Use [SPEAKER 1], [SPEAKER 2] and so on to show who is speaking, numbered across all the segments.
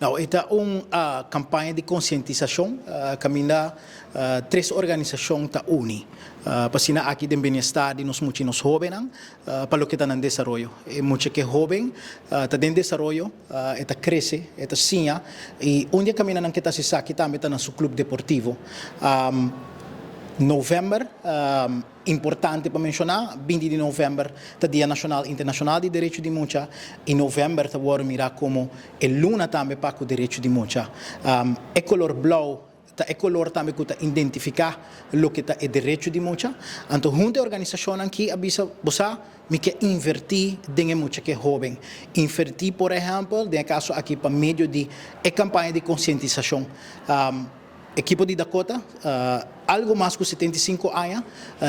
[SPEAKER 1] Nou, e ta un kampaña di konsientisashon kaminda tres organisashon ta uni pa asina aki den bienestar di nos mucha i nos hóbennan pa loke ta nan desaroyo. E mucha ku e hóben ta den desaroyo, e ta krese, e ta siña i un di e kamindanan ku e ta hasi esaki tambe ta na su klup deportivo. Novèmber. Importante pa menshoná, 20 di novèmber ta Dia Nashonal Internashonal di Derecho di Mucha i novèmber ta wòrdu mirá komo e luna tambe pa ku derecho di mucha. E kolor blou ta e kolor tambe ku ta identifiká loke ta e derecho di mucha. Anto huntu e organisashonnan aki a bisa, Bo sa, mi ke invertí den e mucha ku e hóben. Invertí por ehèmpel, den e kaso aki pa medio di e kampaña di konsientisashon. Ekipo di Dakota, algo mas ku 75 aña,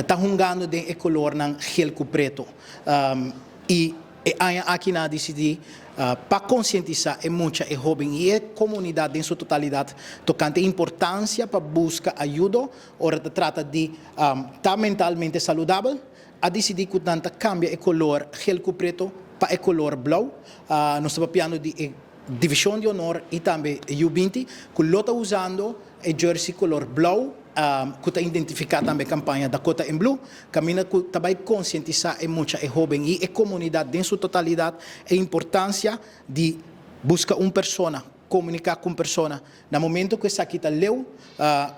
[SPEAKER 1] ta hungando den e kolornan gel ku preto. I e aña aki nan a disidí pa konsientisá e mucha, e hóben i e komunidat den su totalidat tokante e importansia pa buska ayudo ora ta trata di ta mentalmente saludabel. A disidí ku nan ta kambia e kolor gel ku preto pa e kolor blou. Nos ta papiando di e Divishon di Honor i tambe U 20 ku lo ta usando e jersey kolor blou ku ta identifiká tambe e kampaña Dakota in Blue, kaminda ku ta bai konsientisá e mucha, e hóben i e komunidat den su totalidat e importansia di buska un persona, komuniká ku un persona. Na momento ku esaki ta leu,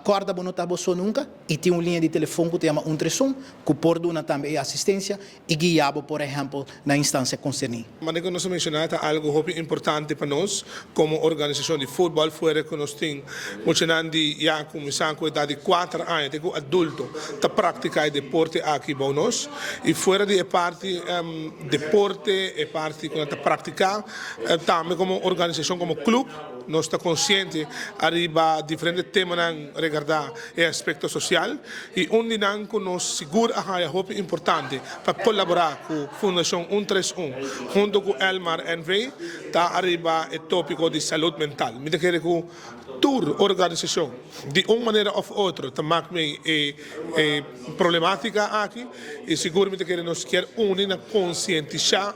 [SPEAKER 1] kòrda bo no ta bo so nunka i tin un liña di telefon ku ta yama 131 ku por duna tambe e asistensia i guia bo por ehèmpel na instansia konserní.
[SPEAKER 2] Manera ku nos a menshoná ta algu hopi importante pa nos komo organisashon di futbòl fuera ku nos tin muchanan di ya kuminsá ku edat di kuater aña te ku adulto ta praktiká e deporte aki bou nos i fuera di e parti deporte e parti ku nan ta praktiká tambe komo organisashon komo klup. Nos ta konsiente ariba diferente temanan regardá e aspekto sosial i un di nan ku nos sigur a haña hopi importante pa kolaborá ku Fundashon 131 huntu ku Elmar NV ta ariba e tópiko di salud mental. Mi ta kere ku tur organisashon di un manera òf otro ta mak mee e e problemátika aki i sigur mi ta kere nos kier uni na konsientisá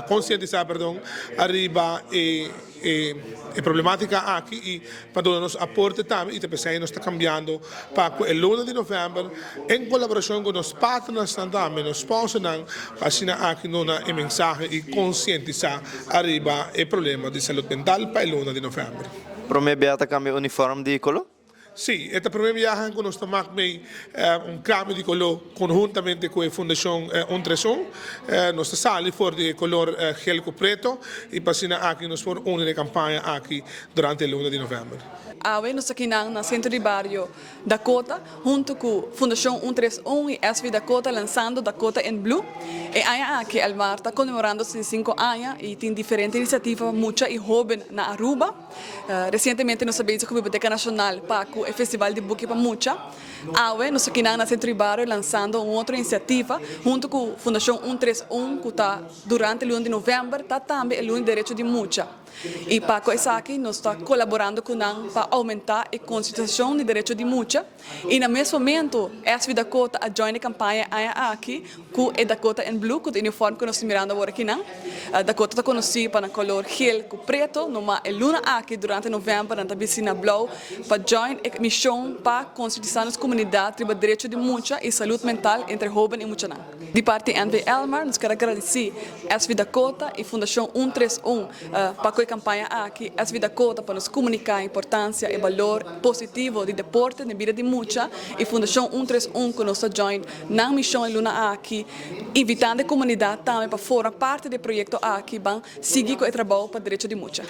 [SPEAKER 2] konsientisá perdon ariba e E problematica aki y pa duna nos aporte tambe y ta pesey nos ta cambiando pa cu e luna di november en colaboracion cu nos partnersnan tambe, nos sponsornan pa asina aki duna e mensahe y concientisa ariba e problema di salud mental pa e luna di november.
[SPEAKER 3] Prome bia ta cambia uniform di colo?
[SPEAKER 2] Sí, e ta promé biaha ku nos ta mak mei un kambio di koló konhuntamente ku e Fundashon 131. Nos ta sali for di e kolor gel ku preto i pa asina aki nos por uni den e kampaña aki durante e luna di novèmber.
[SPEAKER 4] Awe nos ta kinan na Sentro di Bario Dakota hunto ku Fundashon 131 i SV Dakota lansando Dakota in Blue. E aña aki Elmar ta konmemorando 65 aña i tin diferente inisiativa pa mucha i hóben na Aruba. Resientemente nos a bezig ku Biblioteka Nashonal pa ku e Festival di Buki pa Mucha. Awe nos ta kinan na Sentro di Bario lansando un otro inisiativa huntu ku Fundashon 131 ku ta durante luna di novèmber ta tambe e luna di derecho di mucha. I pa ku esaki nos ta kolaborando ku nan pa oumentá e konsientisashon di derecho di mucha. I na mes momento SV Dakota a join e kampaña e aña aki ku e Dakota in Blue ku ta e uniform ku nos ta mirando awor akinan. Dakota ta konosí pa nan kolor gel ku preto, numa e luna aki durante novèmber nan ta bisti na blou pa join e mishon pa konsientisá nos komunidat riba derecho di mucha i salud mental entre hóben i muchanan. Di parti NV Elmar nos kier a gradisí SV Dakota i Fundashon 131 pa ku e kampaña aki. SV Dakota pa nos komuniká e importansia, e balor positivo di deporte den bida di mucha i Fundashon 131 ku nos ta join nan mishon e luna aki invitando e komunidat tambe pa forma parti di e proyekto aki ban sigui ku e trabou pa derecho di mucha.